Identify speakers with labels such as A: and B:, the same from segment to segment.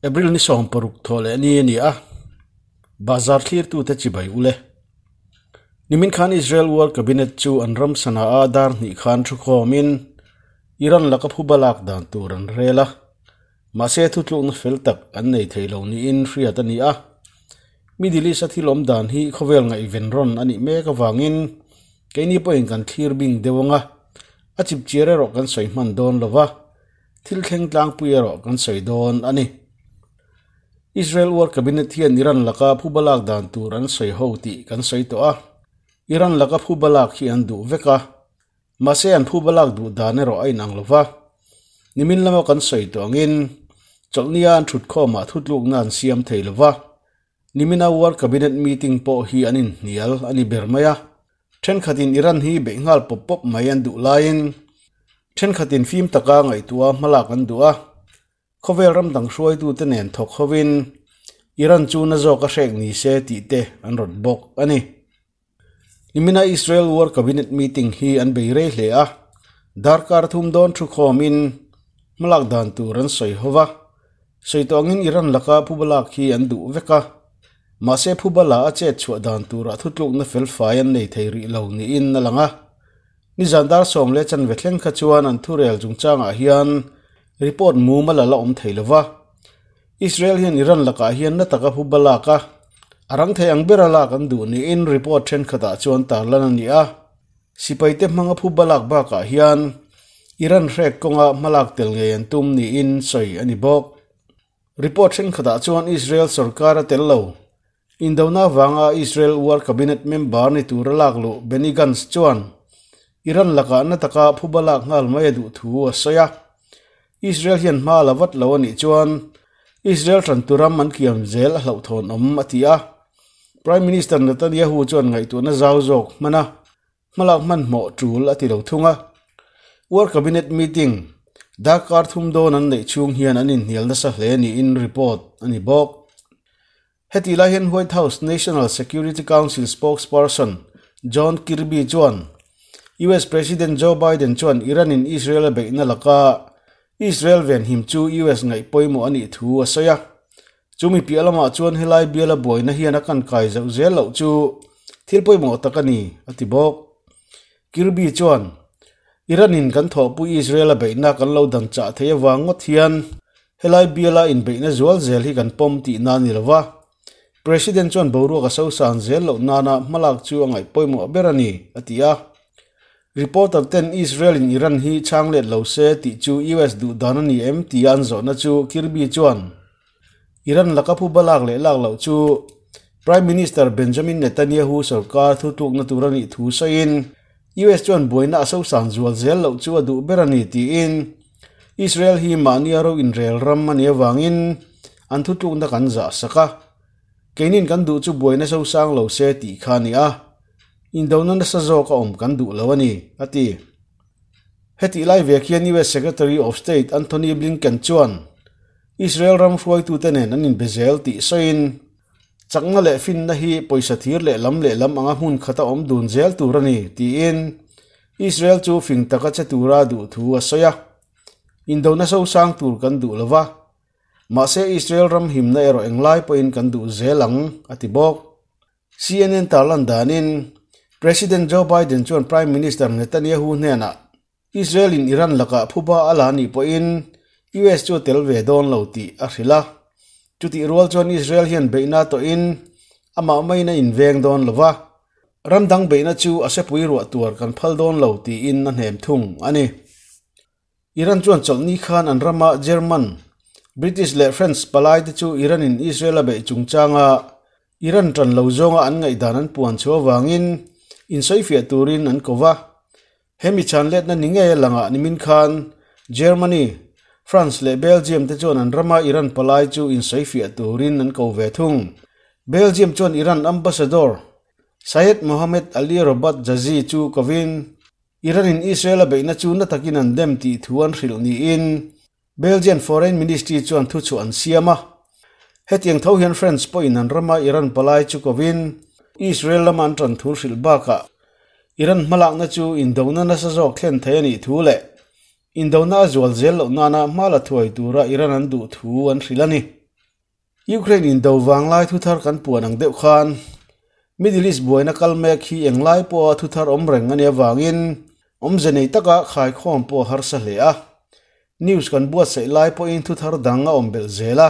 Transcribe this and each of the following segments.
A: April ni 16 thawh leh ni a ni a, Bazar thlirtute chibai ule. Nimin khan Israel War Cabinet chu an ram Sanaa dar hnih khan thu khawmin Iran laka phuba lak dan tur an rel a, mahse thutlukna fel tak an nei thei lo niin hriat a ni a. Middle East a thil awm dan hi khawvel ngaihven rawn a nih mek avangin keini pawhin kan thlir bing deuh anga, a chipchiar erawh kan sawi hman dawn lova, thil thleng tlangpui erawh kan sawi dawn a ni. Israel War Cabinet hian Iran laka phuba lak dan tur an sawi ho tih kan sawi tawh a, Iran laka phuba lak hi an duh vek a, mahse an phuba lak duh dan erawh a inang lova. Nimin lama kan sawi tawh angin chawlhnia an thutkhawmah thutlukna an siam thei lova, nimina War Cabinet meeting pawh hi an inhnial a ni ber mai a. Thenkhatin Iran hi beih nghal pawp pawp mai an duh laiin thenkhatin fim taka ngaihtuah hmalak an duh a. Khawvel ram dang hruaitute nen thawk hovin Iran chu na zawk a hrek ni se tih te an rawt bawk a ni. Nimina Israel War Cabinet meeting hi an bei rei hle a, darkar thum dawn thu khawmin hmalak dan tur an sawi hova. Sawi tawh angin Iran laka phubalak hi an duh vek a, mahse phubala a chet chhuah dan turah thutlukna felfai an nei thei rih lo niin a lang a. Nizan dar 10 leh chanve thleng kha chuan an thurel chungchangah hian report mumal a la awm thei lova. Israel hian Iran lakah hian na taka phubalak a, a rang thei ang ber a lak an duh niin report thenkhatah chuan tarlan a ni a. Sipaite hmanga phubalak bakah hian Iran hrek kawnga hmalak tel ngei an tum niin sawi a ni bawk. Report thenkhatah chuan Israel sarkar a tel lo. Indona vanga Israel War Cabinet member ni tura lak luh Benny Gantz chuan Iran lakah na taka phubalak nghal mai a duh thu a sawi a. Israel hian hma la vat lo a nih chuan Israel tan turam an kiam zel a hlauhthawn awm a ti a. Prime Minister Netanyahu chuan ngaihtuahna zau zawk hman a, hmalak hmanhmawh tul a ti lo thung a. War Cabinet meeting darkar thum dawn an neih chhung hian an inhnial nasa hle niin report a ni bawk. Heti lai hian White House National Security Council spokesperson John Kirby chuan US President Joe Biden chuan Iran in Israel a beihna laka Israel venhim chu US ngaih pawimawh a nih thu a sawi a. Chumi piah lamah chuan helai biala buaina hian a kan kai zauh zel loh chu thil pawimawh tak a ni, a ti bawk. Kirby chuan Iran in kan thawhpui Israel a beihna kan lo dan chah thei avang ngawt hian helai biala inbeihna zual zel hi kan pawm tihna a ni lova. President chuan boruak a sosan zel loh nana hmalak chu a ngaih pawimawh ber a ni, a ti a. Reporter ten Israel in Iran hi chhang let lo se tih chu US duh dan a ni em tih an zawhna chu Kirby chuan Iran laka phubalak leh lak loh chu Prime Minister Benjamin Netanyahu sarkar thutlukna tur a nih thu sawiin US chuan buaina a sosan zual zel loh chu a duh ber a ni tiin Israel hi mahni a ro inrel ram a nih avangin an thutlukna kan zah sak a, keinin kan duh chu buaina sosang lo se tih kha a ni a, indona nasa zawk a awm kan duh lo a ni, a ti. Heti lai vek hian US Secretary of State Antony Blinken chuan Israel ram hruaitute nen an inbe zel tih sawiin chakna leh finna hi pawisa thir leh lam leh lam anga hmun khata awm dun zel tur a ni tiin Israel chu fing taka che tura duh thu a sawi a. Indona sosang tur kan duh lova, mahse Israel ram himna erawh englai pawhin kan duh zel ang, a ti bawk. CNN tarlan danin President Joe Biden chuan Prime Minister Netanyahu hnenah Israel in Iran lakah phuba a la nih pawhin US chu a tel ve dawn lo tih a hrilh a. Chutih rual chuan Israel hian beihna tawhin amah maiin a inveng dawn lo va, ram dang beihna chu a sepui ruah tuar kan phal dawn lo tiin a hnem thung a ni. Iran chuan chawlhni khan an rama German, British leh French palai te chu Iran in Israel a beih chungchanga Iran tan lo zawnga an ngaihdan an puan chhuah avangin insawifiah turin an ko va. Hemi chhan letna ni ngei a langah nimin khan Germany, France leh Belgium te chuan an rama Iran palai chu insawifiah turin an ko ve thung. Belgium chuan Iran ambassador Sayed Mohammad Ali Robat Jazi chu kovin Iran in Israel a beihna chu na takin an dem tih thu an hrilh niin Belgian Foreign Ministry chuan thu chu an siam a. Hetiang tho hian French pawhin an rama Iran palai chu kovin Israel lama an tan thu hrilh bakah Iran hmalakna chu indona nasa zawk thlen thei a nih thu leh indona a zual zel loh nana hma la thuai tura Iran an duh thu an hrilh a ni. Ukraine indo vanglai thuthar kan puan ang deuh khan Middle East buaina kal mek hi englai pawha thuthar awm reng a nih avangin awmze nei taka khaikhawm pawh a harsa hle a. News kan buatsaih lai pawhin thuthar dang a awm belh zel a.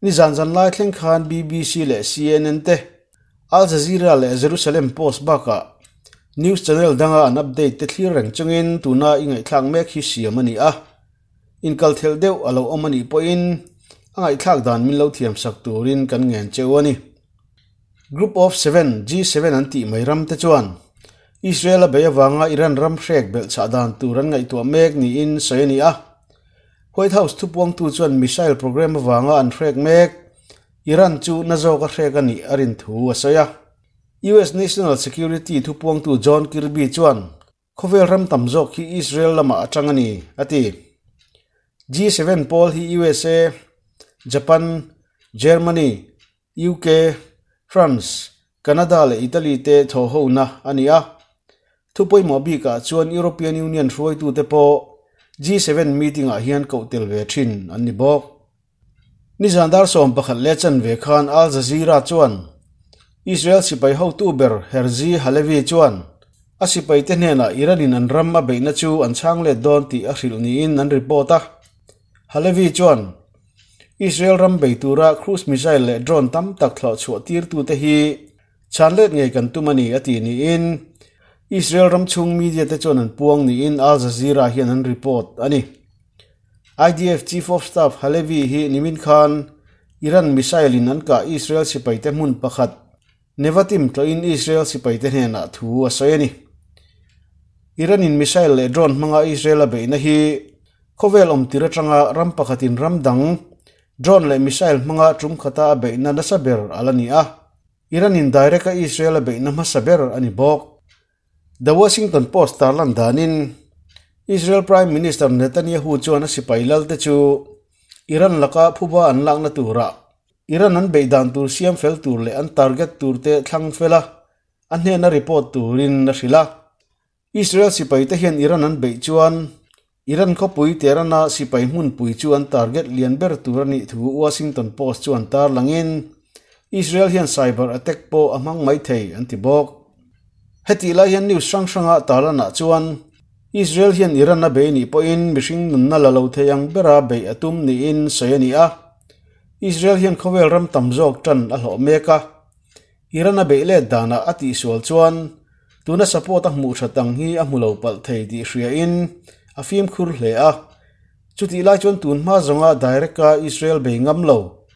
A: Nizan zan lai thleng khan BBC leh CNN te, Al Jazeera leh Jerusalem Post bakah news channel danga an update te thlir reng chungin tuna i ngaihthlak mek hi siam a ni a. Inkalthelh deuh a lo awm a nih pawhin a ngaihthlak dan min lo thiamsak turin kan ngen cheu a ni. Group of Seven, G7 an tih mai ram te chuan Israel a bei avanga Iran ram hrek belhchhah dan tur an ngaihtuah mek niin sawi a ni a. White House thupuangtu chuan missile program avanga an hrek mek Iran chu na zawka hrek a nih a rin thu a sawi a. US National Security thupuangtu John Kirby chuan Khawvel ram tam zawk hi Israel lamah a tang a ni, a ti. G7 pawl hi usa, Japan, Germany, UK, France, Canada leh Italy te thawhhona a ni a. Thu pawimawh bikah chuan European Union hruaitute pawh G7 meeting-ah hian koh tel ve thin an ni bawk. Nizan dar 11 leh chanve khan Al Jazeera chuan Israel sipai hotu ber Herzi Halevi chuan a sipaite hnenah Iran-in an ram a beihna chu an chhang let dawn tih a hrilh niin an report a. Halevi chuan Israel ram bei tura cruise missile leh drone tam tak thlawh chhuah tirtute hi chhan let ngei kan tum a ni a ti niin Israel ram chhung media te chuan an puang niin Al Jazeera hian an report a ni. IDF Chief of Staff Halevi hi nimin khan Iran missile in an kah Israel sipaite hmun pakhat Nevatim tlawhin Israel sipaite hnenah thu a sawi a ni. Iran in missile leh drone hmanga Israel a beihna hi khawvel awmtir atanga ram pakhatin ram dang drone leh missile hmanga tum khata a beihna nasa ber a la ni a, Iran in direct a Israel a beihna hmasa ber a ni bawk. The Washington Post tarlan danin Israel Prime Minister Netanyahu chuan a sipai lalte chu Iran laka phuba an lakna turah Iran an beih dan tur siam fel tur leh an target turte thlang fel a, a hnena report turin a hrilh a. Israel sipaite hian Iran an beih chuan Iran khawpui Tehran-a sipai hmunpui chu an target lian ber tur a nih thu Washington Post chuan tarlangin Israel hian cyber attack pawh a hmang mai thei an ti bawk. Hetih lai hian news hrang hranga tarlanah chuan Israel hian Iran a bei nih pawhin mihring nunna la lo thei ang bera beih a tum niin sawi a ni a. Israel hian khawvel ram tam zawk tan a hlawh mek a. Iran a beih let danah a tihsual chuan tuna support a hmuh that ang hi a hmu lo palh thei tih hriain a fimkhur hle a. Chutih lai chuan tun hma zawnga direct a Israel bei ngam lo.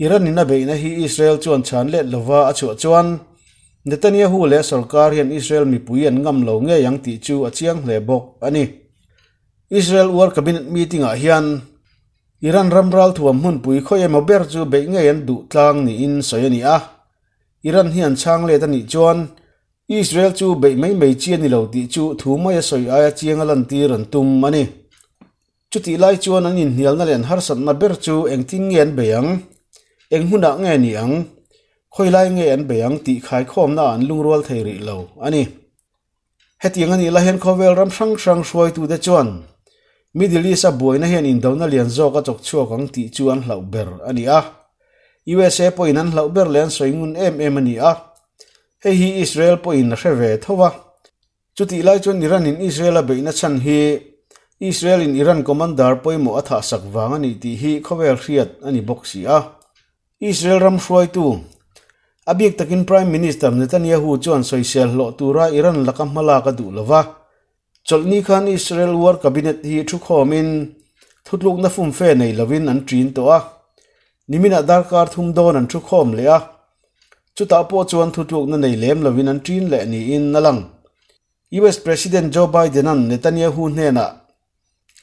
A: Iran in a beihna hi Israel chuan chhan let lova a chhuah chuan Netanyahu leh sorkar hian Israel mipui an ngam lo ngei ang tih chu a chiang hle bawk a ni. Israel War Cabinet meeting ah hian Iran ram ralthuam hmunpui khawi emaw ber chu beih ngei an duh tlang niin sawi a ni a. Iran hi an chhang let a nih chuan Israel chu beih mai mai chi a ni lo tih chu thu mai a sawi aia chiang a lantir an tum a ni. Chutih lai chuan an inhnialna leh an harsatna ber chu engtin nge an bei ang, eng hunah nge ni ang, khawi lai nge an bei ang tih khaikhawmna ah an lungrual thei rih lo a ni. Hetiang a nih lai hian khawvel ram hrang hrang hruaitute chuan Middle East-a buaina hian indona lian zawk a chawk chhuak ang tih chu an hlauh ber a ni a. USA pawhin an hlauh ber leh an sawi ngun em em a ni a. Hei hi Israel pawhin a hre ve tho a. Chutih lai chuan Iran-in Israel a beihna chhan hi Israel-in Iran commander pawimawh a thahsak vang a ni tih hi khawvel hriat a ni bawk si a. Israel ram hruaitu, a bik takin Prime Minister Netanyahu chuan sawisel hlawh tura Iran laka hmalak a duh lo va. Chawlhni khan Israel War Cabinet hi thukhawmin thutlukna fumfe nei lovin an ṭin tawh a. Niminah darkar thum dawn an thukhawm leh a, chutah pawh chuan thutlukna nei lem lovin an ṭin leh niin a lang. US President Joe Biden-a'n Netanyahu hnenah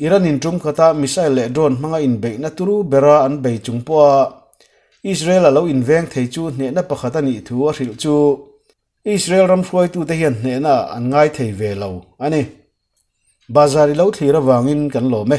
A: Iran in tum khata missile leh drone hmanga inbeihna turu bera an bei chung pawha Israel a lo inveng thei chu hnehna pakhat a nih thu a hrilh chu Israel ram hruaitute hian hnehna an ngai thei ve lo a ni. Bazar i lo thlir avangin kan lawm e.